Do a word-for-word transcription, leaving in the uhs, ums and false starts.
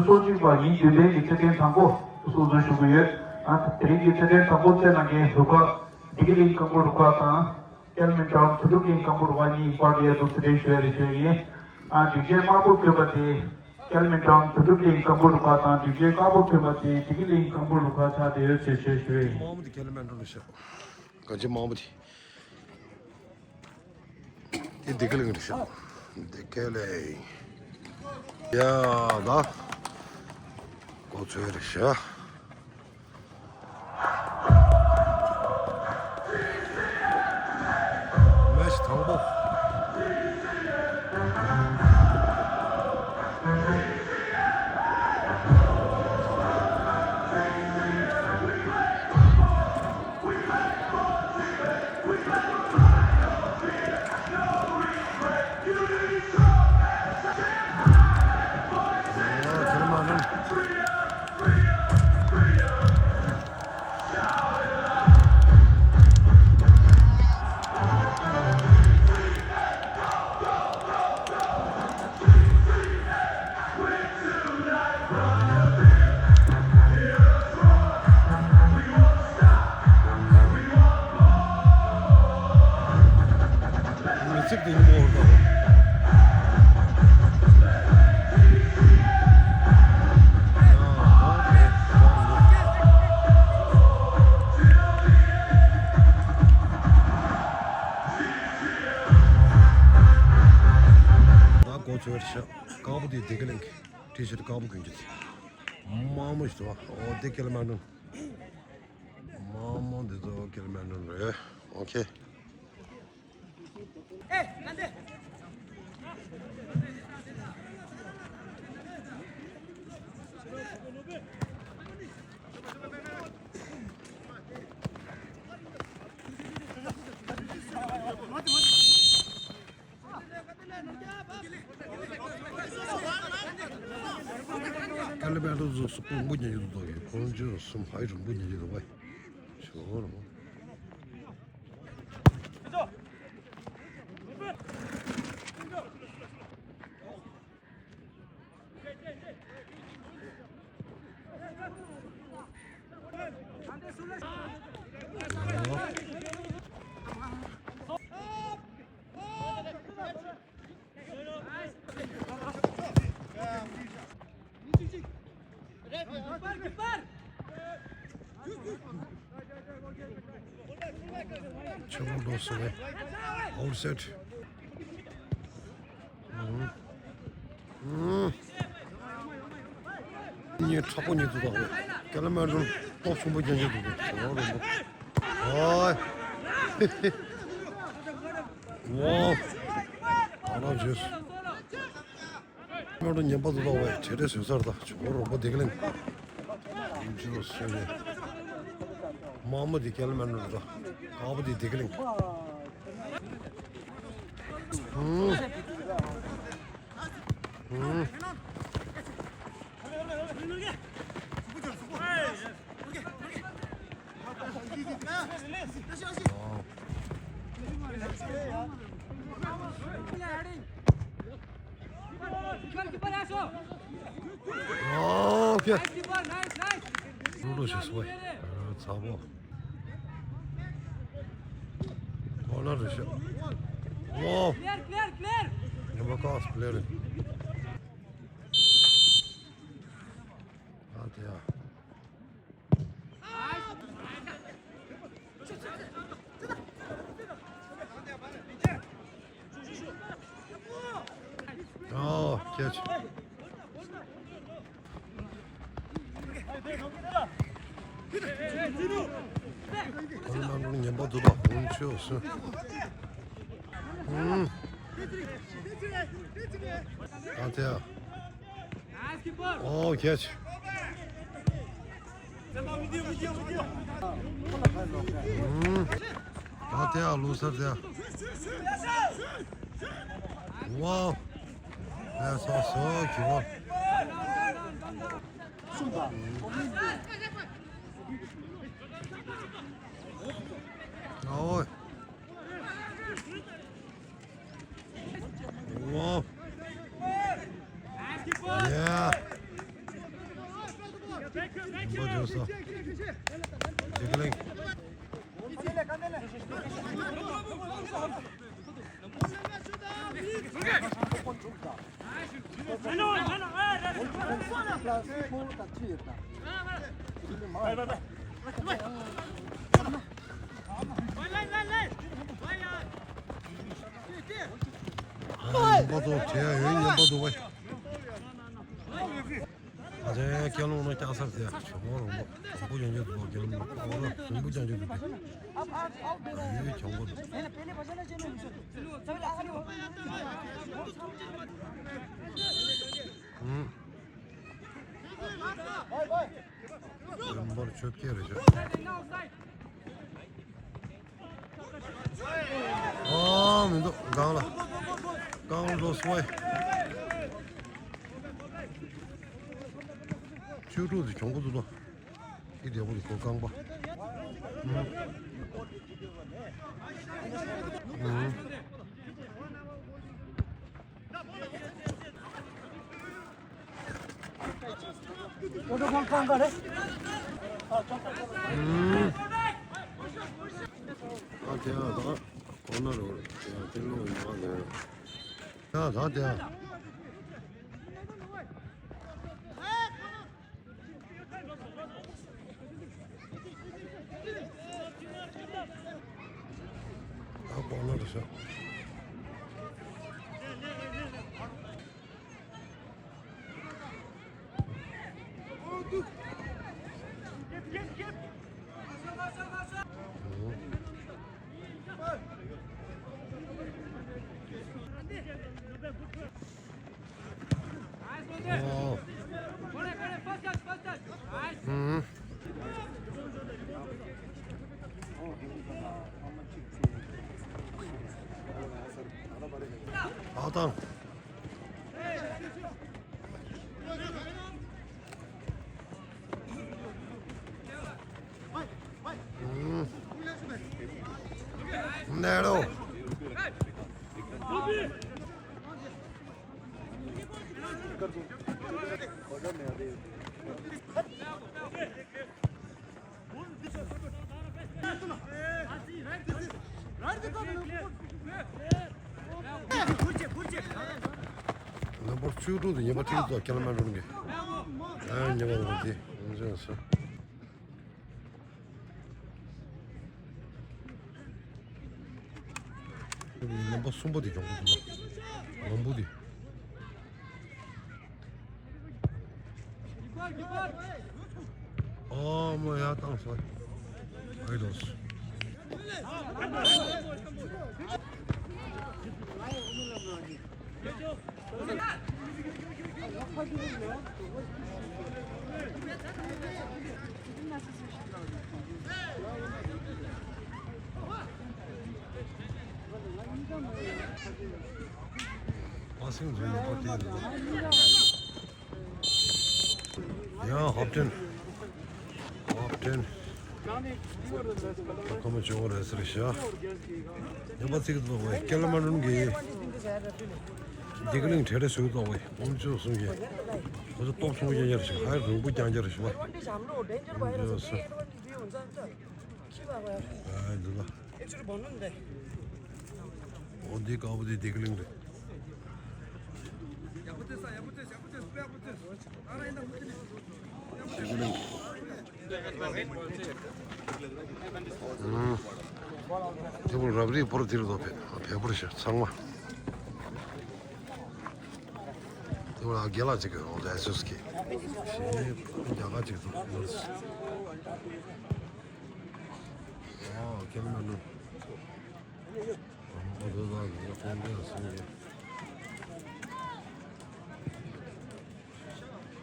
སོ་གཅིག་པ་ཉིན་བདུན་པའི་གི་ཚེས་ཐེངས་དང་པོ་སུ་འཛུལ་ཞུ་གི་ཡོད། ཨ་དེ་རིང་གི་ཚེས་ཐེངས་དང་པོ་ཚེ་ནང་གི་རུ་ཁག་བདེ་སྐྱིད་གླིང་ཀམ་པོ་རུ་ཁག་དང་། ཀལ་མན་ཀྲོན་དོན་གྲུབ་གླིང་ཀམ་པོ་རུ་ཁག་གཉིས་བར་དུ་ཡ་དུ་ཚེ་ཐེངས་ཞུ་ཡ་རེ་ཞུ་ཡ་ཡིན། ཨ་སྒྲིག་ཆས་དམར་པོ་གྱོན་པ་དེ་ཀལ་མན་ཀྲོན་དོན་གྲུབ་གླིང་ཀམ་པོ་རུ་ཁག་དང་། སྒྲིག་ཆས་དཀར་པོ་གྱོན་པ་དེ་བདེ་སྐྱིད་གླིང་ཀམ་པོ་རུ་ཁག་ཆགས་བསྡད་ཡོད་ཟེར་ཞུ་ཡ་ཞུ་ཡ་ཡིན། དམར་པོ་དེ་ཀལ་མན་ཀྲོན་རེད་ཤག་ག་ཅི་དམར་པོ་དེ། དེ་བདེ་སྐྱིད་གླིང་རེད་ཤག་བདེ་སྐྱིད་གླིང་། ཡ་ད། གོ་ཚོད་རེད་ཤག་མེ་ཆི་དང་པོ། ད་གོ་ཚོད་རེད་ཤག་དཀར་པོ་དེ་བདེ་སྐྱིད་གླིང་གི་ཊི་ཤར་ཊི་དཀར་པོ་གྱོན་གྱི་དེ། དམར་མོ་ཞིག་འདུག་ཨོ་དེ་ཀལ་མན་ཀྲོན། དམར་མོ་འདི་ཚོ་ཀལ་མན་ཀྲོན་རེད། ཨོ་ཁེ། ཀལ་མན་ཀྲོན་ཚོ་སུ་ཀུང་པོ་ཉན་གྱི་འདུག་གས། ཁོང་ཚོ་སུམ་ཧའི་རིང་པོ་ཉན་གྱི་འདུག་བས། ཞོ་རོ། ཆུ་བོ་འགྲོ་སོང་བས། ཨའུ་ཊི་སའིཌ། ཨུམ། ཨུམ། གཉིས་མཁྲེགས་པོ་གཉིས་འདུག་དང་། ཀལ་མན་ཀྲོན་ཏོག་ཆུང་པོ་རྒྱན་ཆ་འདུག་གས། ཨོ་རོ་མོ། ཨོའི། ཝའོ། ཨ་ལ་ཇེས། ཀལ་མན་ཀྲོན་ངན་པ་འདུག་དང་བས། བྲེལ་བྲེལ་བཟོས་ཚར་ད། ཆུ་བོ་རོ་པོ་བདེ་སྐྱིད་གླིང་། ཨུམ་ཅི་རོ་སོ་ཡེ། དམར་མོ་དེ་ཀལ་མན་ཀྲོན་རེད། དཀར་པོ་དེ་བདེ་སྐྱིད་གླིང་། ཧུམ། ཧུམ། ཨོ་ཁེ། རུ་རུ་ཞིག་སོ། ཚ་པོ། ཁོ་ན་རུ་ཤ། ཨོ། ཉམས་པ་ཀ་སི་པི་ལེ་རེད། ཨ་དེ་ཡ། ཨོ་ཁེ་ཆི། ཁོ་རང་ནང་ལོགས་ངན་པ་འདུག་པ། ཧུན་ཆོས་སུ། ཧུན། ཨ་དེ་ཡ། ཨོ་ཁེ་ཆི། ཨུམ། ད་དེ་ཡ་ལུག་སར་དེ་ཡ། ཝའོ། ཨེ་སོ་སོ་ཁྱི་བོ། ཨོ། Wow. Yeah. རིན་པོ་འཇུག་སོ། འཇིགས་གླིང་། མ་གཏོགས་བྱེད་ཡ་ཡོད་ཉན་པ་འདུག་བས། ཨ་ཙི། སྐྱེ་ལོང་ནང་སྐྱག་སར་ཟེར་ཡ་གྱོང་པོ་རོང་པོ། གྱོང་པོ་ཡོང་རྒྱུ་འདུག་སྐྱེ་ལོང་ནང་ཨོ་ར་རིང་པོ་རྒྱག་རྒྱུ་འདུག་ཨ་ཡོད་གྱོང་པོ་འདུག་ཨུམ། རིམ་པར་ཆོས་སྐྱེས་རེ་བྱོས། ཨ་མི་འདུག་སྒང་ལ། སྒང་ལ་འགྲོ་སོང་བས། ཆོས་དྲུག་དེ་གྱོང་པོ་འདུག་ལོ། ཨི་བདེ་པོ་འདུག་གོ་རྐང་པ། ཨུམ། ཨུམ། ཨུམ། ཨ་དེ་ཨ་ད་གོ་ན་རོ། དེ་ཨ་དེ་ལོ་ཡིན་པ་དེ། ད་ད་དེ་ཨ། ད་གོང་ན་རེད་ཤག་ཨོ། ཨུམ། ཨ་ཏང་། ནེ་རོ། ནམ་པར་བཅུ་དྲུག་དེ་ཉེས་པ་ཁྲིད་དོ་ཁྱེད་ལ་མ་འགྲོ་གི། ཨ་ཉེས་པ་ལ་དེ་འཇོན་སོ། ནམ་པ་གསུམ་པ་དེ་གྱོང་པོ་འདུག་ལ། ལམ་བུ་དེ། ཨོ་མོ་ཡ་བཏང་སོང་། ཨའི་ལོས། ཨ་སེང་འཛུལ་ཡོད་པ་དེ་ཡིན། ཡང་ཧོབ་ཏེན། ཧོབ་ཏེན། ཁ་མ་བྱུང་བ་རེད་ཟེར་ཤག་ཉམས་པ་ཚིག་ཏུ་བས་སྐྱེ་ལ་མ་རུང་གི། འདི་ག་ལིང་ཁྲེ་ཁྲེ་སུ་ཏོག་བས་ཨོམ་ཆུ་གསུང་གི། ཁོ་ཚོ་ཏོག་ཆུང་རྒྱ་རྒྱ་རེ་ཞིག་ཧའི་རུང་པོ་རྒྱ་རྒྱ་རེ་ཞིག་བ། འདི་ལ། ཨོ་འདི་དཀར་པོ་འདི་འདི་ག་ལིང་རེད། འདི་ག་ལིང་། ཨུམ། དེ་བོ་རབ་རིབ་པོར་འདིར་བཟོ་བས་བས་པོར་ཞིག་ཚང་མ། དེ་བོ་ལ་རྒན་ལགས་ཅིག་གི་འོང་ལས་སོས་ཀྱི། ཞེས་རྒྱ་གར་ཅིག་ཚོ་ནོར། ཨོ་ཁྱེད་མ་ནུ། ཨོ་དེ་ལ་ཡོད་ཁོང་འདི་ལ་སོང་ཡོད།